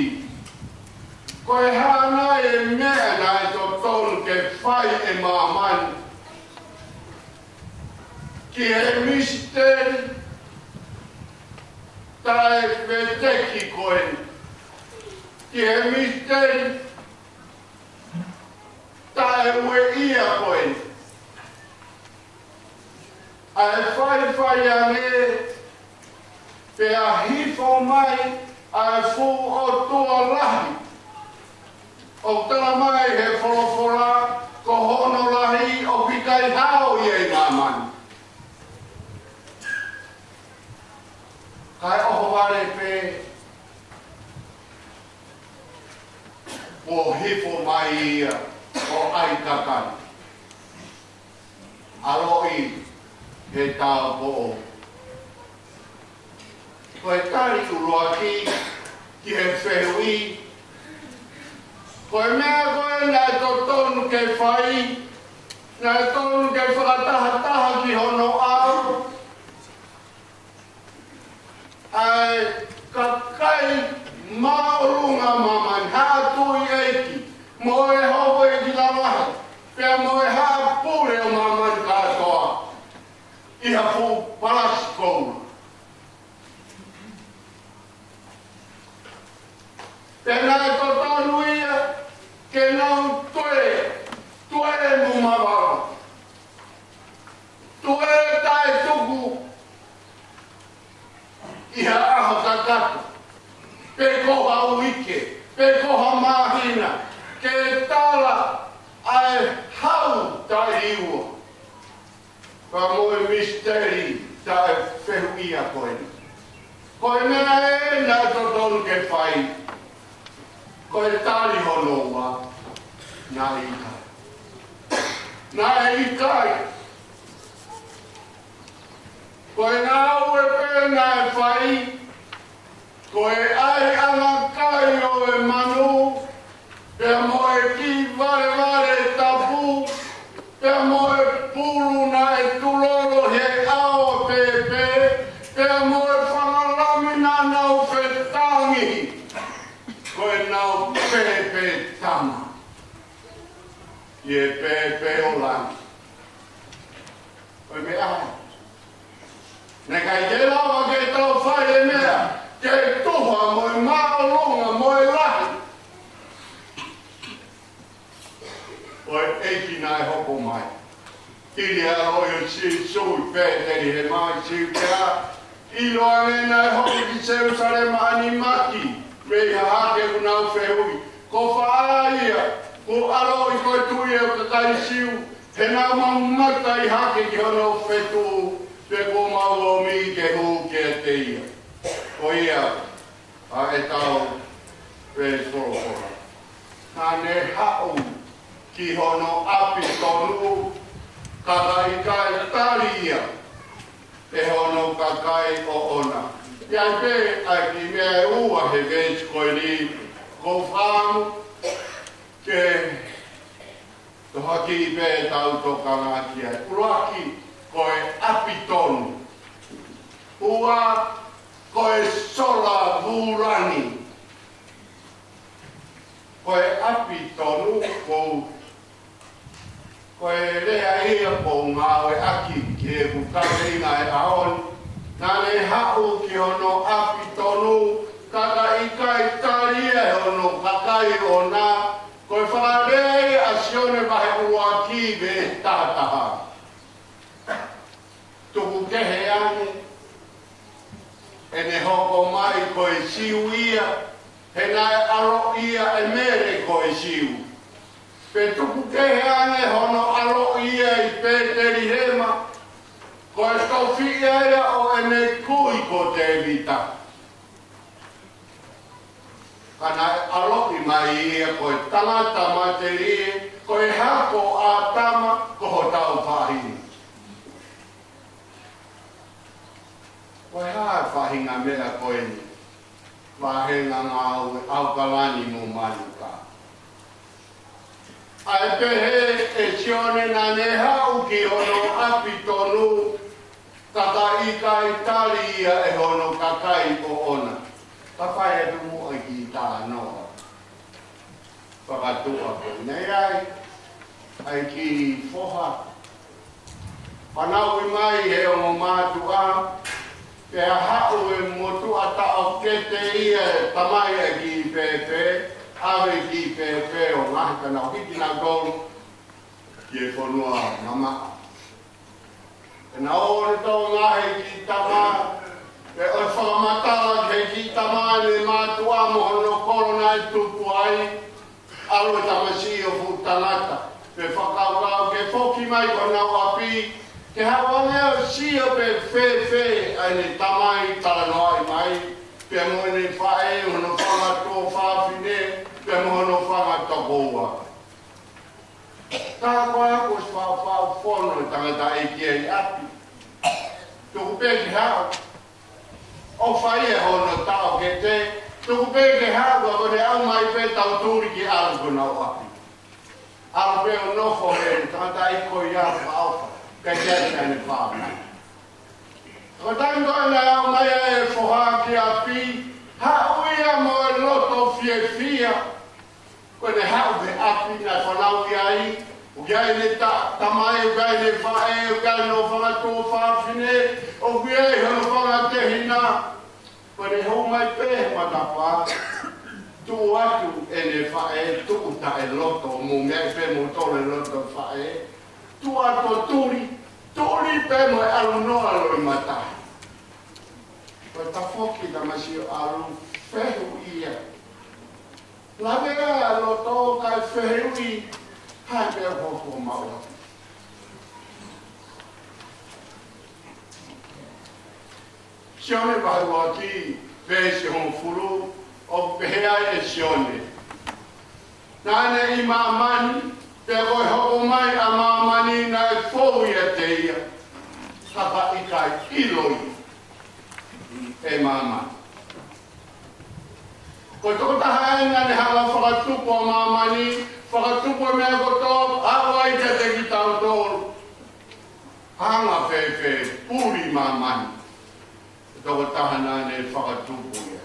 Ko e hā nai e meʻa naʻe totonu ke fai ʻe māmani ki he misiteli taʻeveteki ko eni, ki he misiteli taʻeueʻia ko eni? ʻA e faifai ange, pea hifo mai ʻa e fuʻu ʻotua lahi. ʻOku tala mai he folofola, ko hono lahi ʻoku ʻikai hao ia ʻi māmani. Kae ʻohovale pē, kuo hifo mai ia ʻo ʻai kakano, ʻaloʻi he tāupoʻou. Ko e tali ʻuluaki ki he fehuʻi, ko e meʻa ko ē naʻe totonu ke fai, naʻe totonu ke fakatahataha ki hono ʻao ʻa e kakai māʻolunga māmani, haʻa tuʻi ʻeiki, mo e houʻeiki lalahi, pea mo e haʻa pule ʻo māmani kātoa, ʻi ha fuʻu palasi koula. Pea naʻe totonu ia ke nau toe, toe mo mavava, toe taʻetuku ʻi ha ʻaho kakato, pe ko ha uike, pe ko ha māhina, ke tala ʻa e hau taʻeua. Ka mo e misiteli taʻefehuʻia ko eni. Ko e meʻa ē naʻe totonu ke fai, ko e tali hono ua, naʻe ʻikai. Naʻe ʻikai. Ko e ngāue pē naʻe fai, ko e ʻaiʻanga kai ʻo e manu, pea mo e kiʻi valevale tapu, pea mo e pulu naʻe tulolo he ʻao pēpē, pea mo e fanga lami naʻa nau fetangi, ko ʻenau pēpē tama, ʻi he pēpē ʻo langi. Ko e meʻa ia. Naʻe ʻikai ke lava ke tau fai e meʻa ke tuha mo e māʻolunga mo e lahi ʻo e ʻEiki naʻe hoko mai. Hili ʻa e ʻalu ʻo Sīsū ʻi Pētelihema ʻi Siutea, ʻiloange naʻe hoko ki Selusalema ʻa e niʻihi mei Hahake, ʻoku nau fehuʻi, ko fē ia kuo ʻaloʻi ko e tuʻi ʻo e kakai Siu, he naʻa mau mamata ʻi hake ki hono fetuʻu, pea kuo mau ʻomi ke hū kiate ia. Ko ia ʻa ʻetau veesi folofola. Naʻa ne haʻu ki hono ʻapi tonu, ka naʻe ʻikai tali ia ʻe hono kakai ʻoʻona. ʻI ai pē ʻa e kiʻi meʻa ʻe ua he veesi ko eni, ʻoku ou fakaʻamu ke tohoakiʻi pē ʻetau tokanga ki ai. ʻUluaki, ko e ʻapi tonu. Ua, ko e sola vūlangi. Ko e ʻapi tonu, ko, ko e lea ia ʻoku ou ngāueʻaki ki heʻeku kaveinga he ʻaho ni. Naʻa ne haʻu ki hono ʻapi tonu, ka naʻe ʻikai tali ia ʻe hono kakai ʻoʻona. Ko e fakalea ia ʻa Sione vahe ʻuluaki veesi taha taha. Tuku kehe ange ʻene hoko mai ko e Siu ia, he naʻe ʻaloʻi ia ʻe Mele ko e Siu. Pea tuku kehe ange hono ʻaloʻi ia ʻi Pētelihema, ko e tofiʻa ia ʻo ʻene kui ko Tēvita. Ka naʻe ʻaloʻi mai ia ko e tangata matelie, ko e hako ʻo ʻĀtama, ko hotau faʻahinga. Ko e hā e faʻahinga meʻa ko eni? Vāhenga ngāue, ʻAokalani mo Manuka. ʻA e pehē ʻe Sione naʻa ne haʻu ki hono ʻapi tonu, ka naʻe ʻikai tali ia ʻe hono kakai ʻoʻona. Ka fai atu muʻa e kiʻi talanoa. Fakatuʻa ko eni ai, ʻa e kiʻi foha. Fanauʻi mai he ongo mātuʻa, pea haʻu e motuʻa taʻokete ia e tamai ʻa e kiʻi pēpē, ʻave e kiʻi pēpē ʻo ngaohi ke nau hiki nautolu ki he fonua mamaʻo. Pea nau ō ʻo ngaohi e kiʻi tama, pea ʻoku fakamatala ki he kiʻi tama ʻene mātuʻa mo hono kolo naʻe tupu ai, ʻalu e tamasiʻi ʻo fuʻu tangata. Pea fakakaukau ke foki mai ki honau ʻapi, ke haʻu ange ʻo sio pe fēfē ʻa ʻene tamai talanoaʻi mai, pea mo ʻene faʻē, hono fanga tuofāfine, pea mo hono fanga tokoua. Tā koā kuo ʻosi faʻufaʻu fono e tangataʻeiki ʻi ʻapi. Tuku pē ke haʻu. ʻOfa ia hono taʻokete, tuku pē ke haʻu, ka ko ʻene haʻu mai pē tau tuli ke ʻalu ki honau ʻapi. ʻAlu pē ʻo nofo he tangataʻeiki ko ia fakaʻofa, kae ʻikai ke ne fānau. Ko e taimi ko ē naʻe haʻu mai ai e foha ki ʻapi, haʻu ia mo e loto fiefia. Ko ʻene haʻu ki ʻapi naʻe fanauʻi ai, ʻoku ʻi ai ʻene ta-, tamai, ʻoku ʻi ai ʻene faʻē, ʻoku ʻi ai hono fanga tuofāfine, ʻoku ʻi ai hono fanga tehina. Ko ʻene haʻu mai pē he matapā, tuʻu atu ʻene faʻē, tuʻu taʻeloto, mou meaʻi pē moutolu e loto faʻē, tuʻu atu ʻo tuli, tuli pē mo e ʻalu noa loʻimata. Ko e tafoki tamasiʻi ʻo ʻalu, fehuʻi ia. Lavea e loto kae fehuʻi, hā e meʻa ʻoku hoko maʻu. Sione vahe ʻuluaki, veesi hongofulu, ʻoku pehē ai ʻe Sione: Naʻa ne ʻi māmani, pea ko e hoko mai ʻa māmani naʻe fou ʻiate ia, ka ʻikai ʻilo ia ʻe māmani. Ko e tokotaha eni naʻa ne hanga ʻo fakatupu ʻa māmani, fakatupu e meʻa kotoa, ʻave ai kiate kitautolu. Hanga fēfē, puli māmani. Ko e tokotaha naʻa ne fakatupu ia.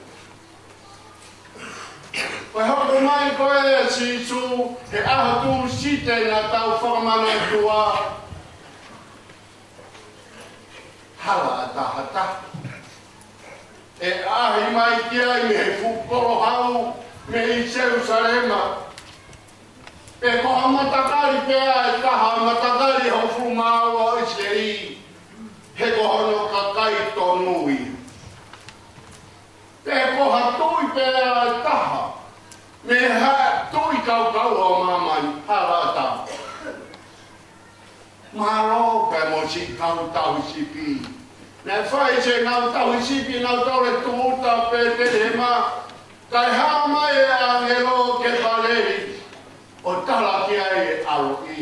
Ko e hoko mai ko ē ʻa Sīsū, he ʻaho Tūsite naʻa tau fakamanatua, hala ʻatā ha taha ʻe ʻaʻahi mai ki ai mei he fuʻu kolohaʻu mei Selusalema. Pe ko ha matakali pē ʻe taha, matakali hongofulu mā ua ʻo ʻIsileli, he ko hono kakai tonu ia. Pe ko ha tuʻi pē ʻe taha mei ha tuʻi kaukaua ʻo māmani, hala ʻatā. Mālō pē mo siʻi kau tauhi sipi. Naʻe fai siʻi kau tauhi sipi, nau tole tuʻuta Pētelihema. Kae hā mai e ʻāngelo Kepaleli ʻo tala ki ai e ʻaloʻi.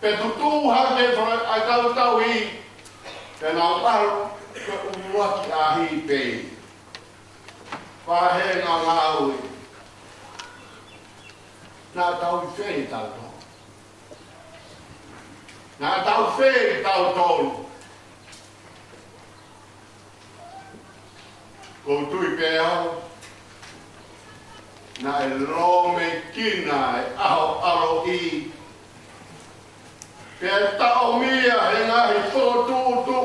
Pea tutuʻu hake e kau tauhi, pea nau ʻalu, ko e ʻuluaki ʻaʻahi pē. Pea hē ngāue. Naʻa tau ʻi fē tautolu? Naʻa tau ʻi fē tautolu? ʻOku ou tui pē au, naʻe lōmekina e ʻaho ʻaloʻi, pea taʻomia he ngaahi fokotuʻutuʻu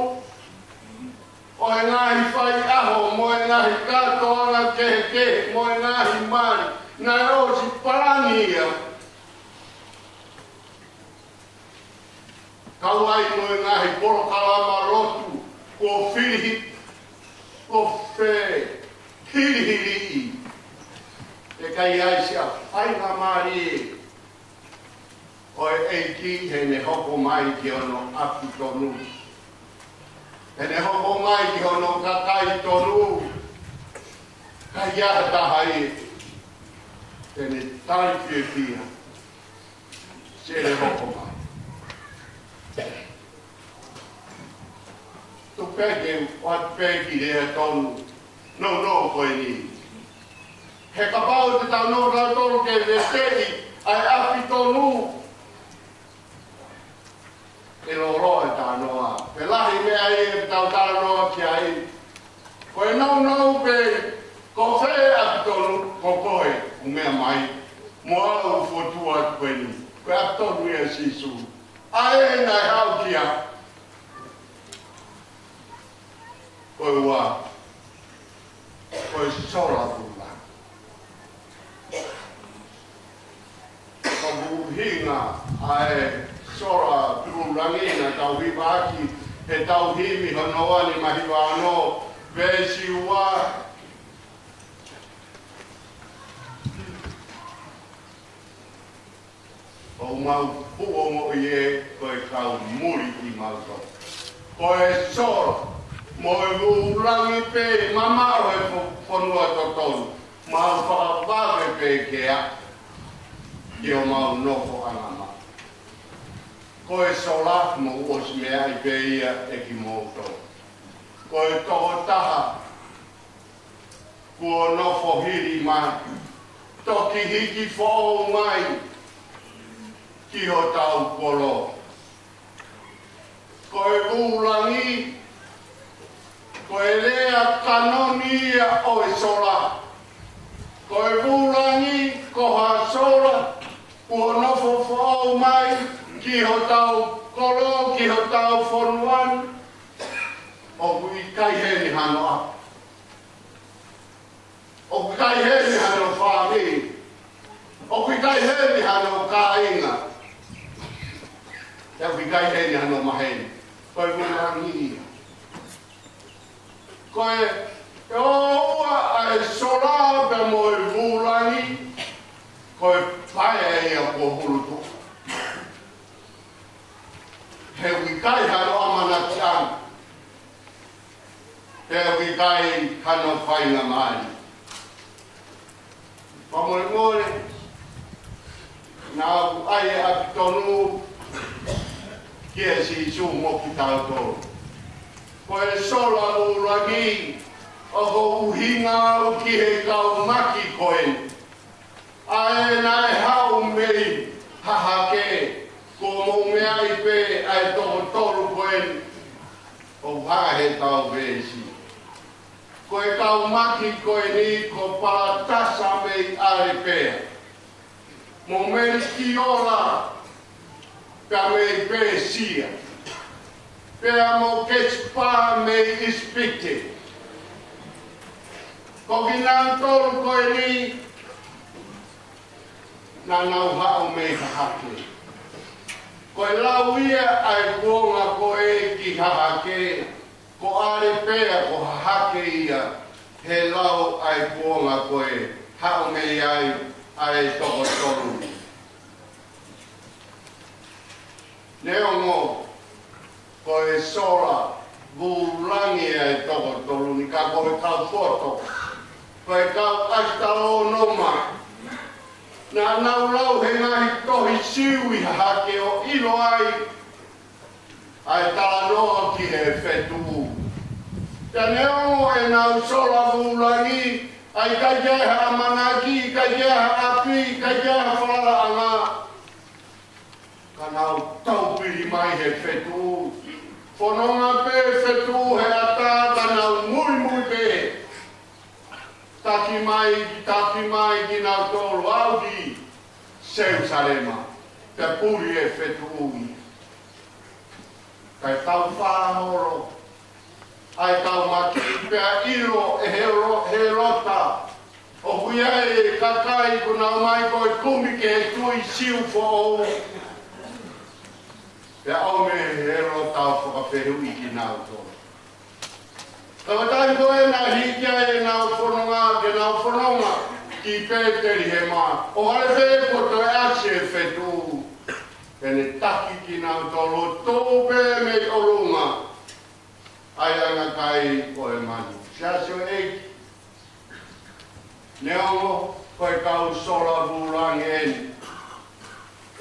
ʻo e ngaahi faiʻaho, mo e ngaahi kātoanga kehekehe, mo e ngaahi mali naʻe ʻosi palani ia. Kau ai mo e ngaahi polokalama lotu kuo fili, kuo fehilihiliʻi. ʻIkai ai siʻa faingamālie ʻo e ʻEiki heʻene hoko mai ki hono ʻapi tonu, heʻene hoko mai ki hono kakai tonu, ka ʻi ai ha taha ia te ne tali fiefia. Sele hoko mai. Tuku pē ke u ʻoatu pē kiʻi lea tonu nounou ko eni. He kapau te tau nofo tautolu ke veteʻi ʻa e ʻapi tonu, ʻe lōloa e talanoa. Pea lahi meʻa ia ʻe tau talanoa ki ai. Ko e nounou pē, ko fē ʻapi tonu, ko koe ʻoku meʻa mai. Mo au fotu atu ko eni, ko e ʻApitonú ʻia Sīsū, ʻa ē naʻe haʻu kia. Ko e ua, ko e sola vūlangi. Ko e ʻuhinga ʻa e sola vūlangi naʻa tau hivaʻaki ʻe he tauhi mei hono ua ni mahiva ano, veesi ua. ʻOku mau puʻu ongoʻi ē ko e kau muli kimautolu. Ko e sola mo e vūlangi pē mamaʻo he fo-, fonua totonu, mau fakavave pē ke aʻu ki homau nofoʻanga maʻu. Ko e sola, mou ʻosi meaʻi pē ia ʻe kimoutolu. Ko e tokotaha kuo nofo hili mai, toki hiki foʻou mai ki hotau kolo. Ko e vūlangi, ko e lea kanoni ia ʻo e sola. Ko e vūlangi, ko ha sola kuo nofo foʻou mai ki hotau kolo, ki hotau fonua ni. ʻOku ʻikai heni hano ʻapi. ʻOku ʻikai heni hano fāmili. ʻOku ʻikai heni hano kāinga. Pea ʻoku ʻikai heni hano maheni. Ko e vūlangi ia. Ko e, ʻe ʻoua ʻa e sola pea mo e vūlangi, ko e paea ia kuo hulutuʻa. He ʻoku ʻikai hano ʻamanakiʻanga. He ʻoku ʻikai hano faingamālie. Fakamolemole, naʻa ku ʻai ʻa e ʻApitonú kia Sīsū mo kitautolu. Ko e sola vūlangi, ʻoku ou ʻuhinga au ki he kau maki ko eni. ʻA ē naʻe haʻu mei Hahake, kuo mou meaʻi pē ʻa e toko tolu ko eni, ʻoku hā he kau veesi. Ko e kau maki ko eni ko Palatasa mei ʻAlepea, mo Melikiola pea mei Pēsia, pea mo Kesipa mei ʻIsipite. Ko kinautolu ko eni naʻa nau haʻu mei Hahake. Ko e lau ia ʻa e kuonga ko ē ki Hahake, ko ʻAlepea ko Hahake ia, he lau ʻa e kuonga ko ē haʻu mei ai ʻa e toko tolu. Neongo ko e sola vūlangi ʻa e toko tolu ni, ka ko e kau poto, ko e kau ʻasitalōnoma, naʻa nau lau he ngaahi tohi Siu ʻi Hahake ʻo ʻilo ai ʻa e talanoa ki he fetuʻu. Pea neongo ʻenau sola vūlangi, ʻa e ʻikai ke ʻi ai ha ʻamanaki, ʻikai ke ʻi ai ha ʻapi, ʻikai ke ʻi ai ha falalaʻanga, ka nau taupili mai he fetuʻu. Fononga pē fetuʻu he ʻatā, ka nau muimui pē. Taki mai, taki mai kinautolu ʻo aʻu ki Selusalema, pea puli e fetuʻu ia. Kae taufā holo ʻa e kau maki, pea ʻilo ʻe Helo-, Helota ʻoku ʻi ai e kakai kuo nau ō mai ko e kumi ki he tui Siu foʻou. Pea ʻomi ʻe Helota ʻo fakafehuʻi kinautolu. Ka ko e taimi ko ē naʻe hiki ai ʻenau fononga ke nau fononga ki Pētelihema, ʻo hangē pē kuo toe ʻasi e fetuʻu, pea ne taki kinautolu ʻo tuʻu pē mei ʻolunga ʻa e anga kai ʻo e manu. Siasi ʻo e ʻEiki, neongo ko e kau sola vūlangi eni,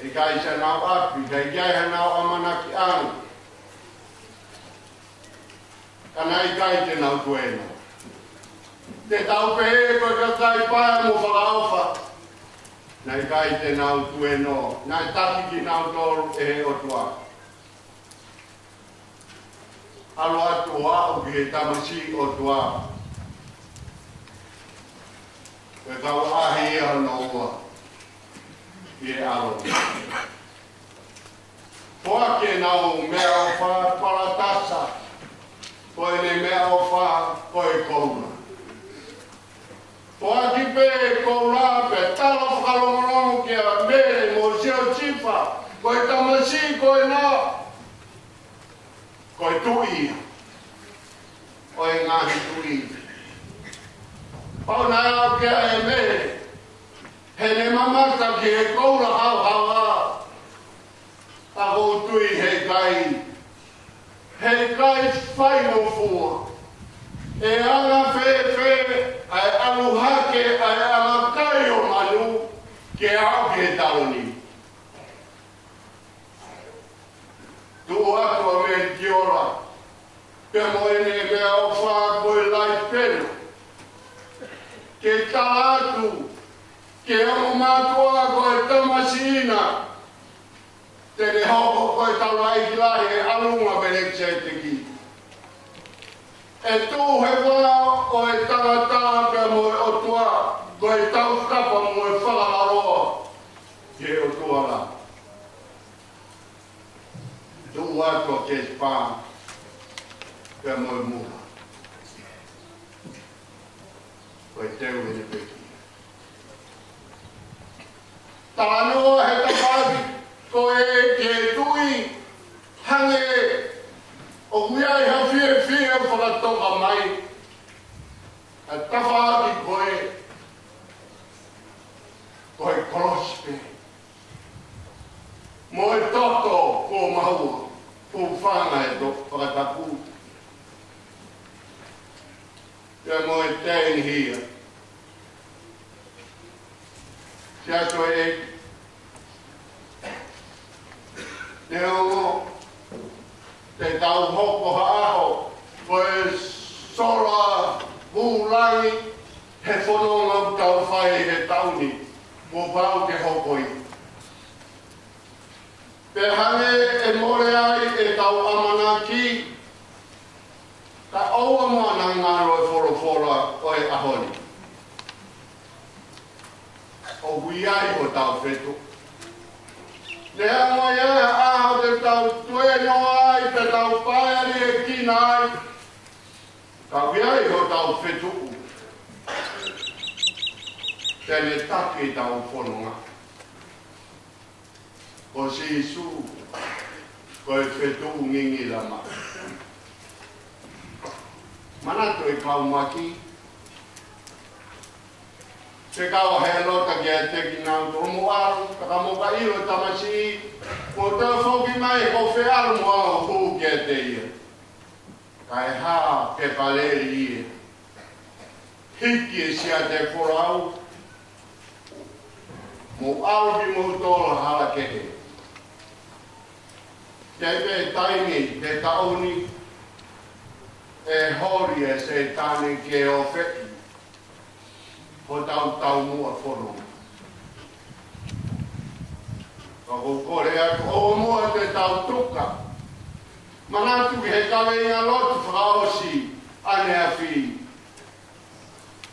ʻikai siʻanau ʻapi, ʻikai ke ʻi ai hanau ʻamanakiʻanga, ka naʻe ʻikai te nau tuēnoa. Te tau pehē ko e kakai paea mo fakaʻofa, naʻe ʻikai te nau tuēnoa. Naʻe taki kinautolu ʻe he ʻOtua. ʻAlu atu ʻo aʻu ki he tamasiʻi ʻOtua. Ko e kau ʻaʻahi ia hono ua. ʻi he ʻaho ni. Foaki ʻenau meʻaʻofa palatasa, ko ʻene meʻaʻofa ko e koula. Foaki pē koula pea tala fakalongolongo kia Mele mo Siosefa, ko e tamasiʻi ko ena, ko e tuʻi ia ʻo e ngaahi tuʻi. Pau naʻe aʻu ki ai ʻa Mele, heʻene mamata ki he koula haohaoa, ka ʻoku ou tui heʻikai, heʻikai faingofua. ʻE anga fēfē ʻa e ʻalu hake ʻa e anga kai ʻo manu ke aʻu ki he taloni. Tuʻu atu ʻa Melekiola pea mo ʻene meʻaʻofa ko e laipena, ke tala atu ki he ongo mātuʻa ko e tamasiʻi na, te ne hoko ko e taulaʻeiki lahi he ʻalunga ʻo Melekiseteki. ʻE tuʻu he vā ʻo e tangata pea mo e ʻOtua, ko e taukapa mo e fakavaloa ki he ʻOtua la. Tuʻu atu ʻa Kesipa pea mo e mula, ko e teu ʻene pekia. Talanoa he tafaʻaki ko ē ki he tuʻi, hangē ʻoku ʻi ai ha fiefia fakatoka mai. ʻA e tafaʻaki ko ē, ko e kolosi pē mo e toto kuo maua, kuo fanga e to fakatapu. Pea mo e tēnihia. Sia toe e neongo te tau hoko ha ʻaho ko e sola vūlangi he fononga ʻoku tau fai he taʻu ni, kuo pau ke hoko ia. Pea hangē ʻe mole ai ʻetau ʻamanaki, ka ʻoua muʻa naʻa ngalo e folofola ʻo e ʻaho ni. ʻOku ʻi ai hotau fetuʻu. Neongo ʻi ai ha ʻaho te tau tuēnoa ai, te tau paealiʻekina ai, ka ʻoku ʻi ai hotau fetuʻu. Te ne taki ʻetau fononga. Ko Sīsū, ko e fetuʻu ngingila maʻu. Manatu e kau maki, te kau ʻa Hēlota kiate kinautolu, mou ʻalu, ka mou ka ʻilo e tamasiʻi, mou toe foki mai, ko fē ʻalu mo au ʻo hū kiate ia. Kae hā ke paleli ia. Hiki e siate folau, mou ʻalu kimoutolu hala kehe. Ke pē taimi he taʻu ni ʻe holi ʻe Sētane ke ofeʻi hotau taumuʻa fononga. Ka ʻoku ou kole atu ʻoua muʻa te tau tuka. Manatu ki he kaveinga lotu fakaʻosi ʻaneafi.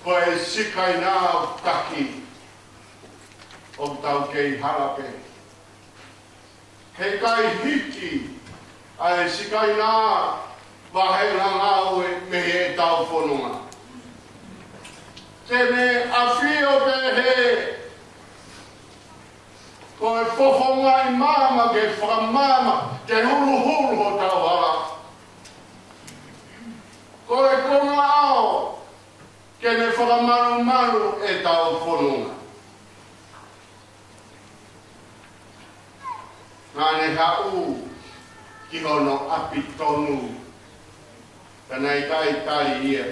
Ko e Sikaina ʻoku taki, ʻoku tau kei hala pē. Heʻikai hiki ʻa e Sikaina vāhenga ngāue mei heʻetau fononga. Te ne ʻafio pē he ko e fofongaʻi maama ke fakamaama, ke huluhulu hotau hala. Ko e konga ʻao ke ne fakamalumalu ʻetau fononga. Naʻa ne haʻu ki hono ʻapi tonu, ka naʻe ʻikai tali ia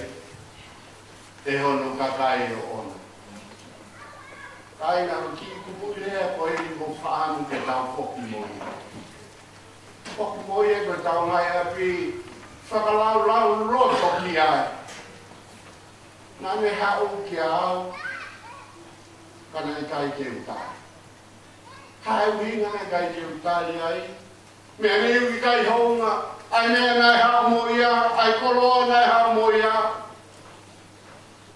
ʻe hono kakai ʻoʻona. Kāinga, ko e kiʻi kupuʻi lea ko eni ʻoku ou fakaʻamu ke tau foki mo ia. Foki mo ia ki hotau ngaahi ʻapi, fakalaulauloto ki ai. Naʻa ne haʻu kia au, ka naʻe ʻikai ke u tali. Ko e ʻuhinga naʻe ʻikai ke u tali ai, meʻa ne u ʻikai hounga, ʻa e meʻa naʻe haʻu mo ia, ʻa e koloa naʻe haʻu mo ia.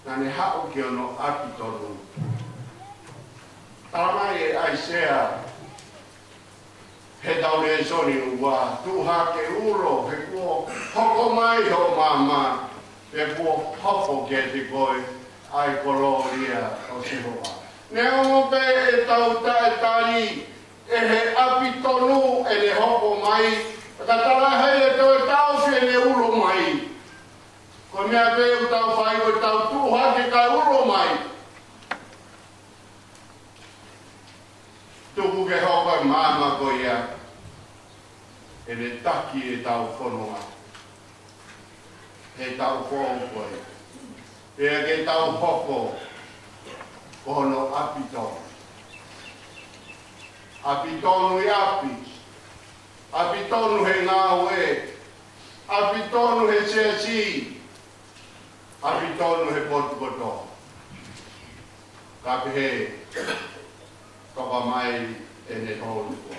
Naʻa ne haʻu ki hono ʻapi tonu. Tala mai ʻe ʻAisea, he tau lēsoni ua, tuʻu hake, ulo, he kuo hoko mai hoʻo maama, he kuo hoko kiate koe ʻa e kolōlia ʻo Sihova. Neongo pē ʻetau taʻetali ʻe he ʻapi tonu ʻene hoko mai, ka talaʻehai ʻe toe taʻofi ʻene ulo mai. Ko e meʻa pē ʻoku tau fai, ko ʻetau tuʻu hake kae ulo mai. Tuku ke hoko e maama ko ia ʻene taki ʻetau fononga he taʻu foʻou ko eni. Pea ke tau hoko ko hono ʻapi tonu. ʻApi tonu ʻi ʻapi. ʻApi tonu he ngāue. ʻApi tonu he siasi. ʻApi tonu he potupoto. Ka pehē, toka mai ʻene houliʻa.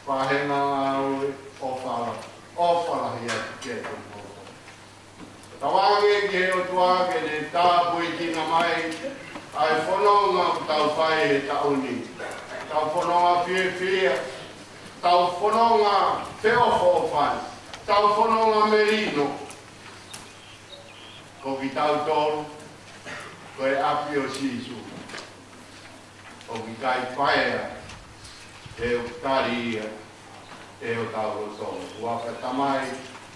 Faʻahinga ngāue, ʻofa lahi, ʻofa lahi atu kiate kimoutolu. Tauange ki he ʻOtua ke ne tāpuekina mai ʻa e fononga ʻoku tau fai he taʻu ni. Tau fononga fiefia, tau fononga feʻofoʻofani, tau fononga melino. Ko kitautolu, ko e ʻapi ʻo Sīsū. ʻOku ʻikai paea, he ʻoku tali ia ʻe hotau loto. Huafa Tamai,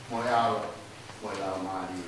mo e ʻAlo, mo e Laumālie.